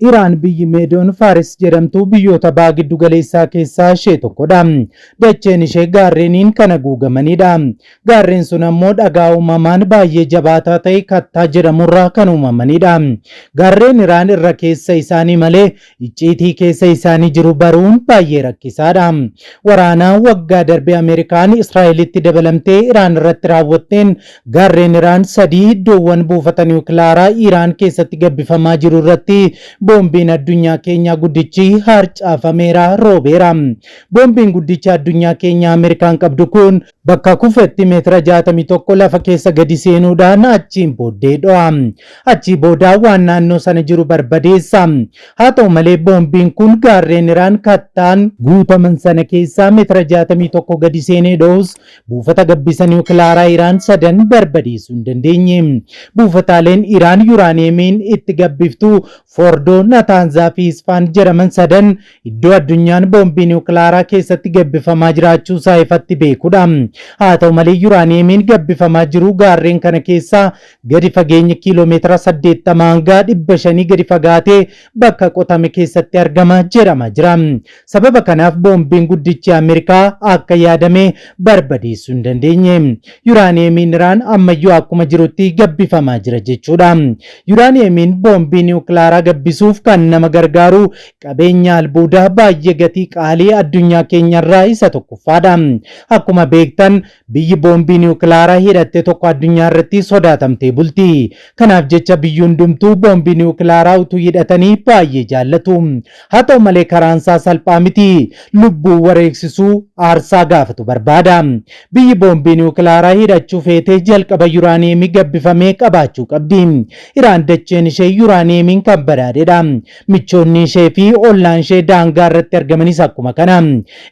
Iraan biyyi Meedoon Faaris jedhamtu biyyoota baha giddu galeessaa keessaa ishee tokkodha. Dacheen ishee gaarreeniin kan haguugamanidha. Gaarreen sun ammoo dhagaa uumamaan baay'ee jabaataa ta'e kattaa jedhamurraa kan uumamanidha. Gaarreen Iraan irra keessa isaanii malee icciitii keessa isaanii jiru baruun baay'ee rakkisaadha. Waraana waggaa darbe Ameerikaan Israa'elitti dabalamtee Iraan irratti raawwatteen Gaarreen Iraan sadii iddoowwan buufata niwukilaaraa Iraan keessatti gabbifamaa jiru irratti boombiin addunyaa keenyaa guddichi harcaafameera, roobeera. Boombiin guddichi addunyaa keenyaa Ameerikaan qabdu kun bakka kufetti meetira 61 lafa keessa gadi seenuudhaan achiin booddee dho'a. Achii booda waan naannoo sana jiru barbadeessa. Haa ta'u malee boombiin kun gaarreen Iraan kattaan guutaman sana keessaa meetira 61 gadi seenee dho'us Buufata gabbisa niwukilaaraa Iraan sadan barbadeessuu hin dandeenye. Buufataaleen Iraan yuraaniyeemiin itti gabbiftu Foordoo, Nataanzaa fi Isfaan jedhaman sadan iddoo addunyaan boombii niwukilaaraa keessatti gabbifamaa jiraachuu isaa ifatti beekudha. Haa ta'u malee yuraaniyeemiin gabbifamaa jiru gaarreen kana keessaa gadi fageenya kiiloo meetira 80 hanga 500 gadi fagaatee bakka qotame keessatti argama jedhamaa jira. Sababa kanaaf boombiin guddichi Ameerikaa akka yaadame barbadeessuu hin dandeenye. Yuraaniyeemiin Iraan ammayyuu akkuma jirutti gabbifamaa jira jechuudha. Yuraaniyeemiin boombii niwukilaaraa gabbisuuf kan nama gargaaru qabeenya albuudaa baay'ee gatii qaalii addunyaa keenyarraa isa tokkoffaadha. Akkuma beektan biyyi boombii niwukilaaraa hidhatte tokko addunyaa irratti sodaatamtee bulti. Kanaaf jecha biyyi hundumtuu boombii niwukilaaraa utuu hidhatanii baay'ee jaallatu. Haa ta'u malee karaansaa salphaa miti. Lubbuu wareegsisuu aarsaa gaafatu barbaada. Biyyi boombii niwukilaaraa hidhachuu feete jalqaba yuraaniyeemii gabbifamee qabaachuu qabdi. Iraan dacheen ishee yuraaniyeemiin kan badhaadhedha. Michoonni ishee fi ollaan ishee daangaa irratti argamanis akkuma kana.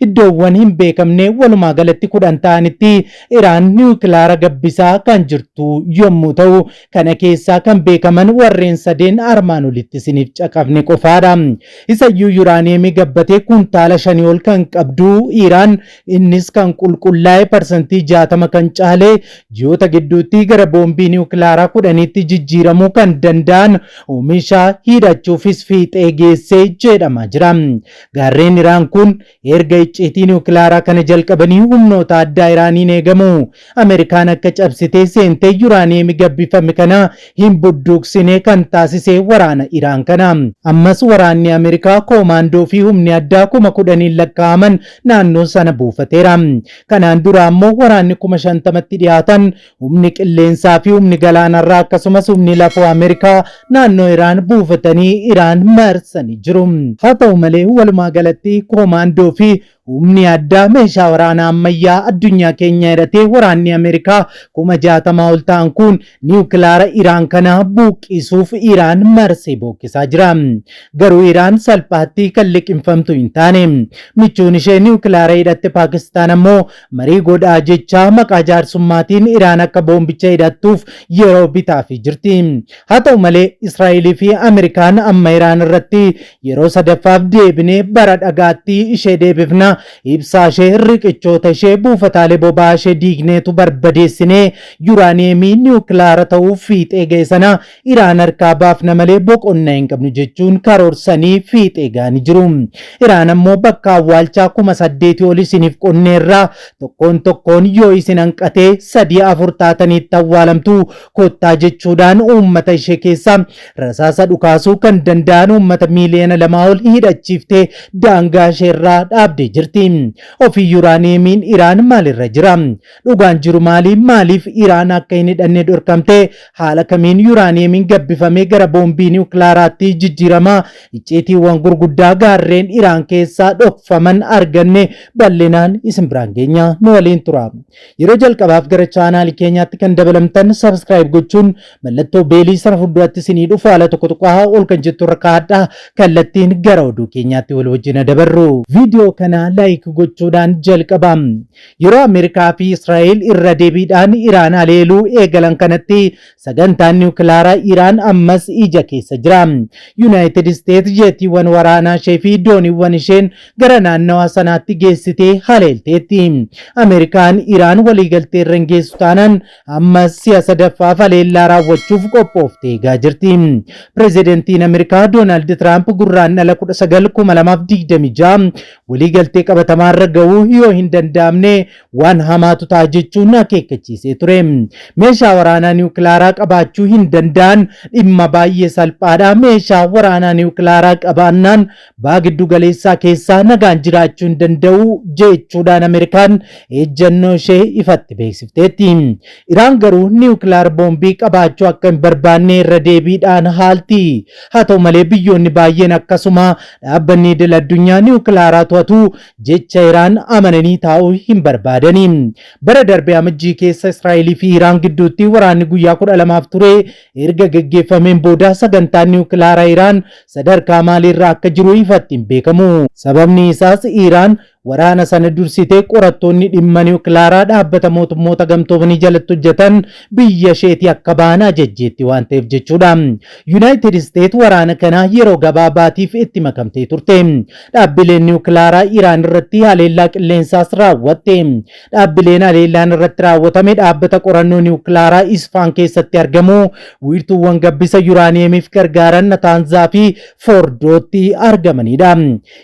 Iddoowwan hin beekamne walumaa galatti 10 ta'anitti Iraan niwukilaara gabbisaa kan jirtu yommuu ta'u, kana keessaa kan beekaman warreen sadeen armaan olitti isiniif caqafne qofaadha. Isayyuu yuraaniyeemii gabbatee kuntaala shanii ol kan qabdu Iraan, innis kan qulqullaa'e parsantii 60 kan caale ji'oota gidduutti gara boombii niwukilaaraa 10tti jijjiiramuu kan danda'an oomisha hidhachuufis fiixee geesse jedhamaa jira. Gaarreen Iraan kun erga icciitii niwukilaaraa kana jalqabanii humnoota addaa Iraaniin eegamu. Ameerikaan akka cabsitee seentee yuraaniyeemii gabbifame kana hin budduuqsine kan taasise waraana Iraan kana. Ammas waraanni Ameerikaa koomaandoo fi humni addaa 10,000n lakkaa'aman naannoo sana buufateera. Kanaan dura ammoo waraanni 50,000tti dhiyaatan Humni qilleensaa fi humni galaanarraa akkasumas humni lafoo Ameerikaa naannoo Iraan buufatanii Iraan marsanii jiru. Haa ta'u malee walumaa galatti koomaandoo fi humni addaa meeshaa waraanaa ammayyaa addunyaa keenyaa hidhatee waraanni Ameerikaa 60,000 ol ta'an kun niwukilaara Iraan kana buqqisuuf Iraan marsee bookkisaa jira. Garuu Iraan salphaatti kan liqimfamtu hin taane. Michuun ishee niwukilaara hidhatte Paakistaan ammoo Marii godhaa jechaa maqaa jaarsummaatiin Iraan akka boombicha hidhattuuf yeroo bitaafii jirti. Haa ta'u malee Israa'elii fi Ameerikaan amma Iraan irratti yeroo sadaffaaf deebinee bara dhagaatti ishee deebifna, ibsaa ishee, riqichoota ishee, buufataalee boba'aa ishee diigneetu barbadeessinee yuraaniyeemii niwukilaara ta'uuf fiixee ga'e sana Iraan harkaa baafna malee boqonnaa hin qabnu jechuun karoorsanii fiixee ga'anii jiru. Iraan ammoo bakka awwaalchaa 8,000 ol isiniif qonneerra, tokkoon tokkoon yoo isin hanqatee sadii afur taatanii itti awwaalamtu kottaa jechuudhaan uummata ishee keessa rasaasa dhukaasuu kan danda'an uummata miiliyoona 2 ol hidhachiiftee daangaa isheerraa dhaabdee jirti. Ofii yuraaniyeemiin Iraan maalirra jira? Dhugaan jiru maali? Maaliif Iraan akka hin hidhanne dhorkamte? Haala kamiin yuraaniyeemiin gabbifamee gara boombii niwukilaaraatti jijjiirama? Icciitiiwwan gurguddaa gaarreen Iraan keessaa dhokfaman arganne bal'inaan isin biraan geenya. Nu waliin tura. Yeroo jalqabaaf gara chaanaalii keenyaatti kan dabalamtan subscribe gochuun mallattoo beelii sana fuulduratti isinii dhufu haala tokko tuqaa ol kan jettu irra kaa'adhaa. Kallattiin gara oduu keenyaatti wal wajjin dabarru. Viidiyoo kana like gochuudhaan jalqaba. Yeroo Ameerikaa fi Israa'el irra deebiidhaan Iraan haleeluu eegalan kanatti sagantaan niwukilaaraa Iraan ammas ija keessa jira. Yuunaayitid Isteet jeetiiwwan waraanaa ishee fi dooniiwwan isheen gara naannawaa sanaatti geessitee haleelteetti. Ameerikaan Iraan waliigaltee irra hin geessu taanaan ammas si'a sadaffaaf haleellaa raawwachuuf qophooftee eegaa jirti. Pireezidantiin Ameerikaa Doonaald Tiraamp Gurraandhala 19, 2026 waliigaltee qabatamaa irra ga'uu yoo hin danda'amne waan hamaatu ta'a jechuun akeekkachiisee ture. Meeshaa waraanaa niwukilaaraa qabaachuu hin danda'an, dhimma baay'ee salphaadha. Meeshaa waraanaa niwukilaaraa qabaannaan Baha Giddu Galeessaa keessaa nagaan jiraachuu hin danda'u jechuudhaan Ameerikaan ejjennoo ishee ifatti beeksifteetti. Iraan garuu niwukilaar boombii qabaachuu akka hin barbaanne irra deebiidhaan haalti. Haa ta'u malee biyyoonni baay'een akkasuma dhaabbanni idil addunyaa niwukilaaraa to'atu jecha Iraan amananii taa'uu hin barbaadani. Bara darbe Amajjii keessa Israa'elii fi Iraan gidduutti waraanni guyyaa 12f ture erga gaggeeffameen booda sagantaan niwukilaaraa Iraan sadarkaa maaliirra akka jiru ifatti hin beekamu. Sababni isaas Iraan waraana sana dursitee qorattoonni dhimma niwukilaaraa dhaabbata mootummoota gamtoomanii jalatti hojjetan biyya isheetii akka ba'an ajajjeetti waan ta'eef jechuudha. Yuunaayitid Isteet waraana kana yeroo gabaabaatiif itti makamtee turte. Dhaabbileen niwukilaaraa Iraan irratti haleellaa qilleensaas raawwatte. Dhaabbileen haleellaan irratti raawwatame dhaabbata qorannoo niwukilaaraa Isfaan keessatti argamu, wiirtuuwwan gabbisa yuraaniyeemiif gargaaran Nataanzaa fi Fordootti argamanidha.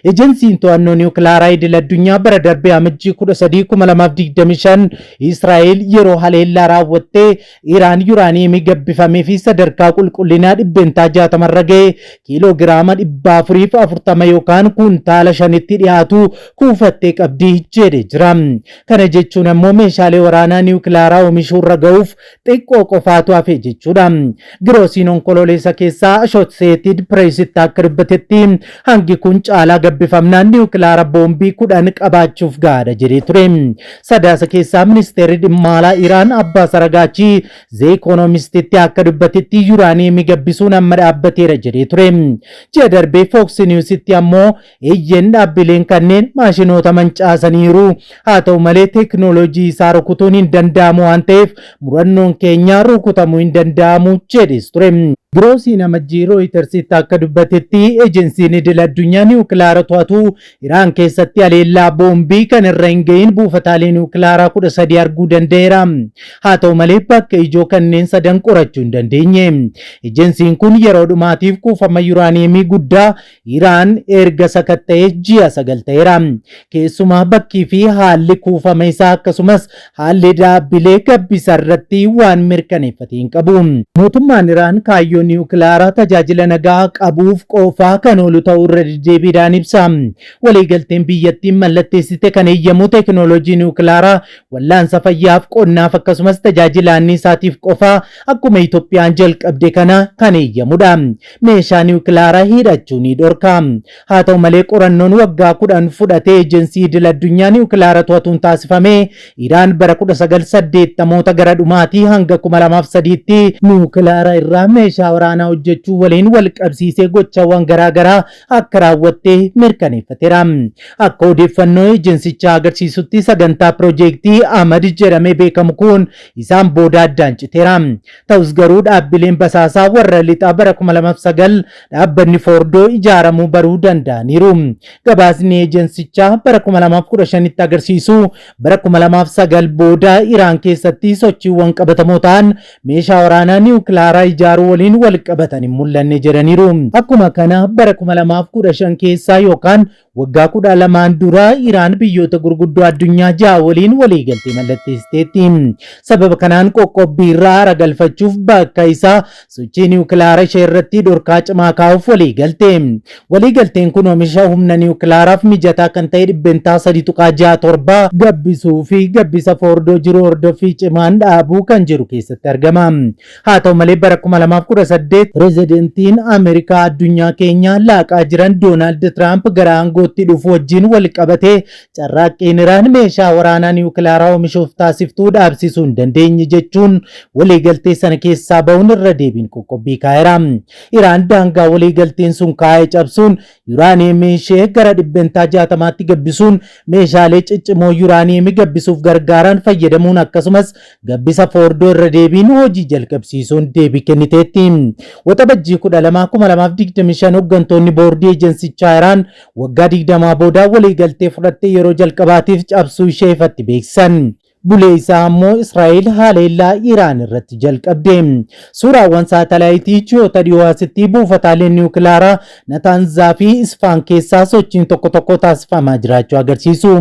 Ejensiin to'annoo niwukilaaraa idil addunyaa bara darbe Amajjii 13, 2025 Israa'el yeroo haleellaa raawwatte Iraan yuraaniyeemii gabbifamee fi sadarkaa qulqullinaa %60 irra ga'e kiiloo giraama 440 yookaan kuntaala 5tti dhiyaatu kuufattee qabdi jedhe jira. Kana jechuun ammoo meeshaalee waraanaa niwukilaaraa oomishuurra ga'uuf xiqqoo qofaatu hafe jechuudha. Giroosiin Onkololeessa keessaa Ashootseetid Pireesitti akka dubbatetti hangi kun caalaa gabbifamnaan niwukilaara boombii 10 qabaachuuf gahaadha jedhee ture. Sadaasa keessaa ministeerri dhimma alaa Iraan Abbaas Aragaachii The Economistitti akka dubbatetti yuraaniyeemii gabbisuun amma dhaabbateera jedhee ture. Ji'a darbee Fox Newsitti ammoo Eeyyeen dhaabbileen kanneen maashinoota mancaasaniiru. Haa ta'u malee teeknooloojii isaa rukutuun hin danda'amu waan ta'eef murannoon keenya rukutamuu hin danda'amu jedhees ture. Giroosiin Amajjii Rooyitarsitti akka dubbatetti ejensiin idil addunyaa niwukilaara to'atu Iraan keessatti haleellaa boombii kan irra hin ga'iin buufataalee niwukilaaraa 13 arguu danda'eera. Haa ta'u malee bakka ijoo kanneen sadan qorachuu hin dandeenye. Ejensiin kun yeroo dhumaatiif kuufama yuraaniyeemii guddaa Iraan erga sakatta'ee ji'a 9 ta'eera. Keessumaa bakkii fi haalli kuufama isaa akkasumas haalli dhaabbilee gabbisa irratti waan mirkaneeffate hin qabu. Mootummaan Iraan kaayyoo niwukilaaraa tajaajila nagaa qabuuf qofaa kan oolu ta'uu irra deddeebiidhaan ibsa. Waliigalteen biyyattiin mallatteessite kan eeyyamu teeknooloojii niwukilaaraa wallaansa fayyaaf, qonnaaf akkasumas tajaajila anniisaatiif qofa akkuma Itoophiyaan jalqabde kana kan eeyyamudha. Meeshaa niwukilaaraa hidhachuu ni dhorka. Haa ta'u malee qorannoon waggaa 10 fudhatee Ejensii Idil Addunyaa Niwukilaara to'atuun taasifame Iraan bara 1980moota gara dhumaatii hanga 2003tti niwukilaara irraa meeshaa waraanaa hojjechuu waliin wal qabsiisee gochawwan garaa garaa akka raawwatte mirkaneeffateera. Akka odeeffannoo ejensichaa agarsiisutti sagantaa pirojeektii Amad jedhamee beekamu kun isaan booda addaan citeera. Ta'us garuu dhaabbileen basaasaa warra lixaa bara 2009 dhaabbanni Foordoo ijaaramuu baruu danda'aniiru. Gabaasni ejensichaa bara 2015tti agarsiisu bara 2009 booda Iraan keessatti sochiiwwan qabatamoo ta'an meeshaa waraanaa niwukilaaraa ijaaruu waliin wal qabatan hin mul'anne jedhaniiru. Akkuma kana bara 2015 keessaa yookaan waggaa 12n dura Iraan biyyoota gurguddoo addunyaa ja'a waliin waliigaltee mallatteessiteetti. Sababa kanaan qoqqobbii irraa aara galfachuuf bakka isaa sochii niwukilaara ishee irratti dhorkaa cimaa kaa'uuf waliigalte. Waliigalteen kun oomisha humna niwukilaaraaf mijataa kan ta'e 3.67% gabbisuu fi gabbisa Foordoo jiru hordoffii cimaan dhaabuu kan jedhu keessatti argama. Haa ta'u malee bara 2018 18, Pireezidantiin Ameerikaa addunyaa keenya laaqaa jiran Doonaald Tiraamp gara aangootti dhufu wajjin wal qabatee carraaqqiin Iraan meeshaa waraanaa niwukilaaraa oomishuuf taasiftuu dhaabsisuu hin dandeenye jechuun waliigaltee sana keessaa ba'uun irra deebiin qoqqobbii kaa'eera. Iraan daangaa waliigalteen sun kaa'e cabsuun yuraaniyeemii ishee gara 60%tti gabbisuun, meeshaalee ciccimoo yuraaniyeemii gabbisuuf gargaaran fayyadamuun, akkasumas gabbisa Foordoo irra deebiin hojii jalqabsiisuun deebii kenniteetti. Waxabajjii 12, 2025 hooggantoonni boordii eejensichaa Iraan waggaa 20 booda waliigaltee fudhattee yeroo jalqabaatiif cabsuu ishee ifatti beeksisan. Bulee isaa ammoo Israa'el haleellaa Iraan irratti jalqabde. Suuraawwan saatalaayitii ji'oota dhiyoo asitti buufataaleen niwukilaaraa Nataanzaa fi Isfaan keessaa sochiin tokko tokko taasifamaa jiraachuu agarsiisu.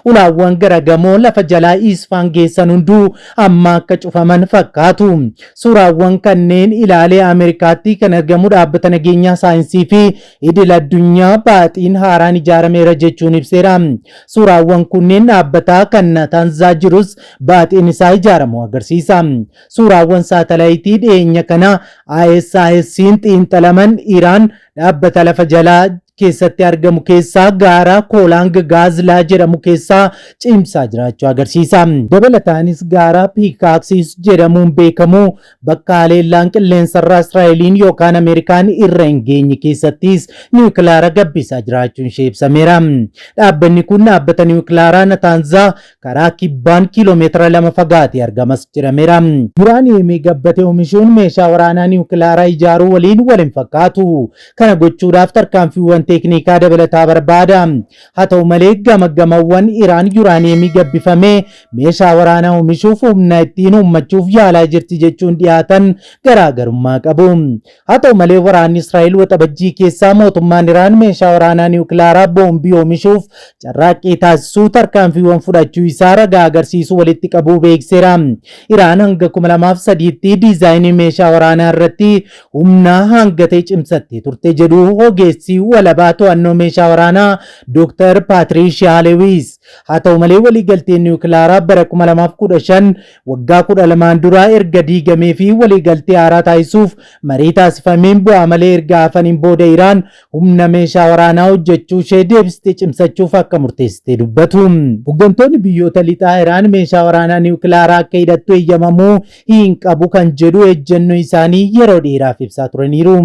Ulaawwan gara gamoo lafa jalaa Isfaan geessan hunduu amma akka cufaman fakkaatu. Suuraawwan kanneen ilaalee Ameerikaatti kan argamu dhaabbata nageenyaa saayinsii fi idil addunyaa baaxiin haaraan ijaarameera jechuun ibseera. Suuraawwan kunneen dhaabbataa kan Nataanzaa jirus baaxiin isaa ijaaramuu agarsiisa. Suuraawwan saatalaayitii dhiyeenya kana ISIS'n xiinxalaman Iraan dhaabbata lafa jalaa keessatti argamu keessaa gaara Koolaang Gaazlaa jedhamu keessaa cimsaa jiraachuu agarsiisa. Dabalataanis gaara Piikaaksis jedhamuun beekamu bakka haleellaan qilleensarraa Israa'eliin yookaan Ameerikaan irra hin geenye keessattis niwukilaara gabbisaa jiraachuun ishee ibsameera. Dhaabbanni kun dhaabbata niwukilaaraa Nataanzaa karaa kibbaan kiiloomeetira 2 fagaatee argamas jedhameera. Yuraaniyeemii gabbate oomishuun meeshaa waraanaa niwukilaaraa ijaaruu waliin wal hin fakkaatu. Kana gochuudhaaf tarkaanfiiwwan teeknikaa dabalataa barbaada. Haa ta'u malee, gama gamawwan Iraan yuraaniyeemii gabbifamee meeshaa waraanaa oomishuuf humna ittiin uummachuuf yaalaa jirti jechuun dhiyaatan garaagarummaa qabu. Haa ta'u malee, waraanni Israa'el Waxabajjii keessaa mootummaan Iraan meeshaa waraanaa niwukilaaraa boombii oomishuuf carraaqqii taasisuu tarkaanfiiwwan fudhachuu isaa ragaa agarsiisu walitti qabuu beeksiseera. Iraan hanga 2003tti diizaayinii meeshaa waraanaa irratti humna hangatee cimsattee turte jedhu ogeessi walabaa to'annoo meeshaa waraanaa Dr. Patricia Lewis. Haa ta'u malee, waliigalteen niwukilaaraa bara 2015 waggaa 12 duraa erga diigamee fi waliigaltee haaraa taasisuuf marii taasifameen bu'aa malee erga hafaniin booda Iraan humna meeshaa waraanaa hojjechuu ishee deebistee cimsachuuf akka murteessite dubbatu. Hooggantoonni biyyoota lixaa Iraan meeshaa waraanaa niwukilaaraa akka hidhattu eeyyamamuu hin qabu kan jedhu ejjennoo isaanii yeroo dheeraaf ibsaa turaniiru.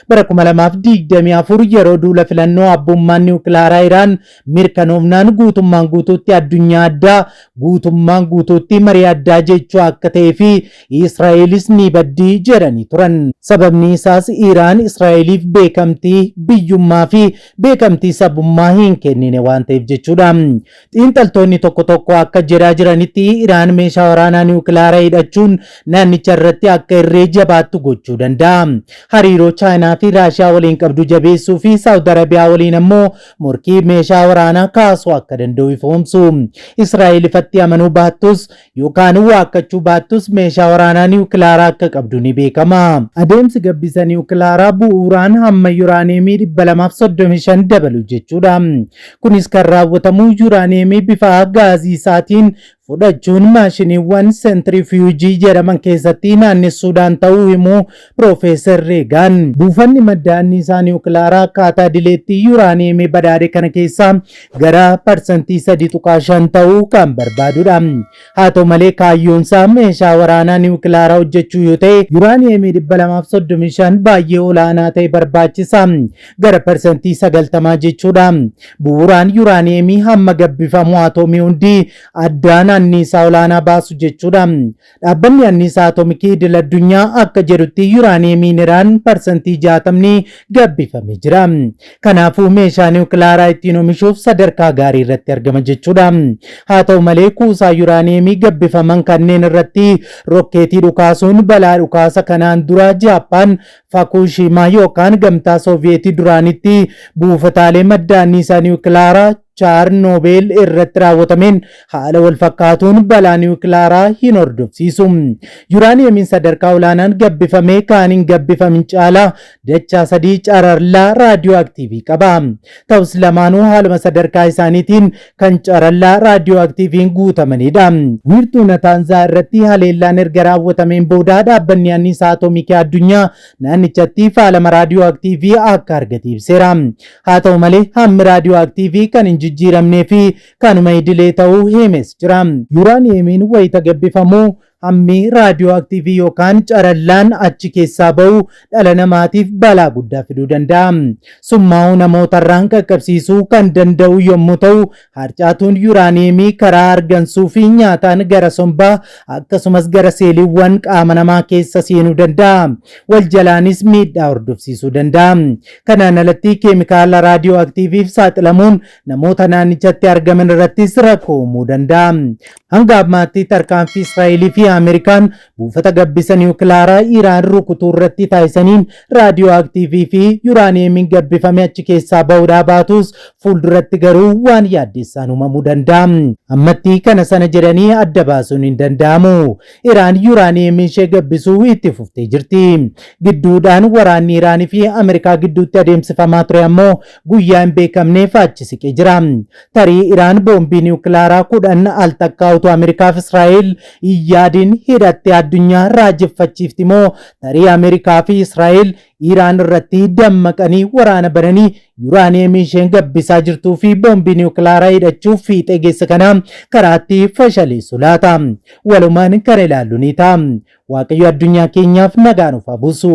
Bara 2024 yeroo duula filannoo abbummaan niwukilaaraa Iraan mirkanoofnaan guutummaan guutuutti addunyaa addaa, guutummaan guutuutti marii addaa jechuu akka ta'ee fi Israa'elis ni baddii jedhanii turan. Sababni isaas Iraan Israa'eliif beekamtii biyyummaa fi beekamtii sabummaa hin kennine waan ta'eef jechuudha. Xiinxaltoonni tokko tokko akka jedhaa jiranitti, Iraan meeshaa waraanaa niwukilaaraa hidhachuun naannicha irratti akka irree jabaattu gochuu danda'a. Hariiroo Chaayinaa fi Raashiyaa waliin qabdu jabeessuu fi Saawud Arabiyaa waliin ammoo morkii meeshaa waraanaa kaasuu akka danda'u ifoomsu. Israa'el ifatti amanuu baattus yookaan waakkachuu baattus meeshaa waraanaa niwukilaaraa akka qabdu ni beekama. Adeemsi gabbisa niwukilaaraa bu'uuraan hamma yuraaniyeemii 235 dabalu jechuudha. Kunis kan raawwatamu yuraaniyeemii bifa gaazii isaatiin fudhachuun maashiniiwwan seentiriifiyuujii jedhaman keessatti naannessuudhaan ta'uu himu Piroofeesar Reegaan. Buufanni madda anniisaa niwukilaaraa akkaataa idileetti yuraaniyeemii badhaadhe kana keessaa gara 3.5% ta'uu kan barbaadudha. Haa ta'u malee, kaayyoonsaa meeshaa waraanaa niwukilaaraa hojjechuu yoo ta'e yuraaniyeemii 235 baay'ee olaanaa ta'e barbaachisa. Gara 90% jechuudha. Bu'uuraan yuraaniyeemii hamma gabbifamu atoomii hundi addaan anniisaa olaanaa baasu jechuudha. Dhaabbanni anniisaa atoomikii idil addunyaa akka jedhutti yuraaniyeemiin Iraan 60% gabbifamee jira. Kanaafuu meeshaa niwukilaaraa ittiin oomishuuf sadarkaa gaarii irratti argama jechuudha. Haa ta'u malee, kuusaa yuraaniyeemii gabbifaman kanneen irratti rokkeetii dhukaasuun balaa dhukaasa kanaan dura Jaappaan Fakuushiimaa yookaan Gamtaa Sooviyeetii duraanitti buufataalee madda anniisaa niwukilaaraa Chaarnoobeel irratti raawwatameen haala wal fakkaatuun balaa niwukilaaraa hin hordofsiisu. Yuraaniyemiin sadarkaa olaanaan gabbifamee kaan hin gabbifamin caalaa dachaa sadii carallaa raadiyooaktiivii qaba. Ta'us lamaanuu haaluma sadarkaa isaaniitiin kan carallaa raadiyooaktiiviin guutamanidha. Wiirtuu Nataanzaa irratti haleellaan erga raawwatameen booda dhaabbanni anniisaa atoomikii addunyaa naannichatti faalama raadiyooaktiivii akka argate ibseera. Haa ta'u malee hammi raadiyooaktiivii kan hin jijjiiramnee fi kanuma idilee ta'uu himes jira. Yuraaniyeemiin wayita gabbifamu hammi raadiyooaktiivii yookaan carallaan achi keessaa ba'u dhala namaatiif balaa guddaa fiduu danda'a. Summaa'uu namootarraan qaqqabsiisuu kan danda'u yommuu ta'u, harcaatuun yuraaniyeemii karaa argansuu fi nyaataan gara sombaa akkasumas gara seeliiwwan qaama namaa keessa seenuu danda'a. Wal jalaanis miidhaa hordofsiisuu danda'a. Kanaan alatti keemikaala raadiyooaktiiviif saaxilamuun namoota naannichatti argaman irrattis rakkoo uumuu danda'a. Hanga ammaatti tarkaanfii Israa'elii fi Ameerikaan buufata gabbisa niwukilaaraa Iraan rukutuu irratti taasisaniin raadiyooaktiivii fi yuraaniyeemiin gabbifame achi keessaa ba'uudhaa baatus fuulduratti garuu waan yaaddessaan uumamuu danda'a. Ammatti kana sana jedhanii adda baasuun hin danda'amu. Iraan yuraaniyeemii ishee gabbisuu itti fuftee jirti. Gidduudhaan waraanni Iraanii fi Ameerikaa gidduutti adeemsifamaa ture ammoo guyyaa hin beekamneef achi siqee jira. Tarii Iraan boombii niwukilaaraa 10 al takkaa utuu Ameerikaaf Israa'el hin yaadin hidhattee addunyaa raajeffachiifti moo tarii Ameerikaa fi Israa'el Iraan irratti dammaqanii waraana bananii yuraaniyeemii isheen gabbisaa jirtuu fi boombii niwukilaaraa hidhachuuf fiixee geesse kana karaatti fashaleessu laata? Walumaan kan ilaallu ni ta'a. Waaqayyo addunyaa keenyaaf nagaa nuuf haa buusu.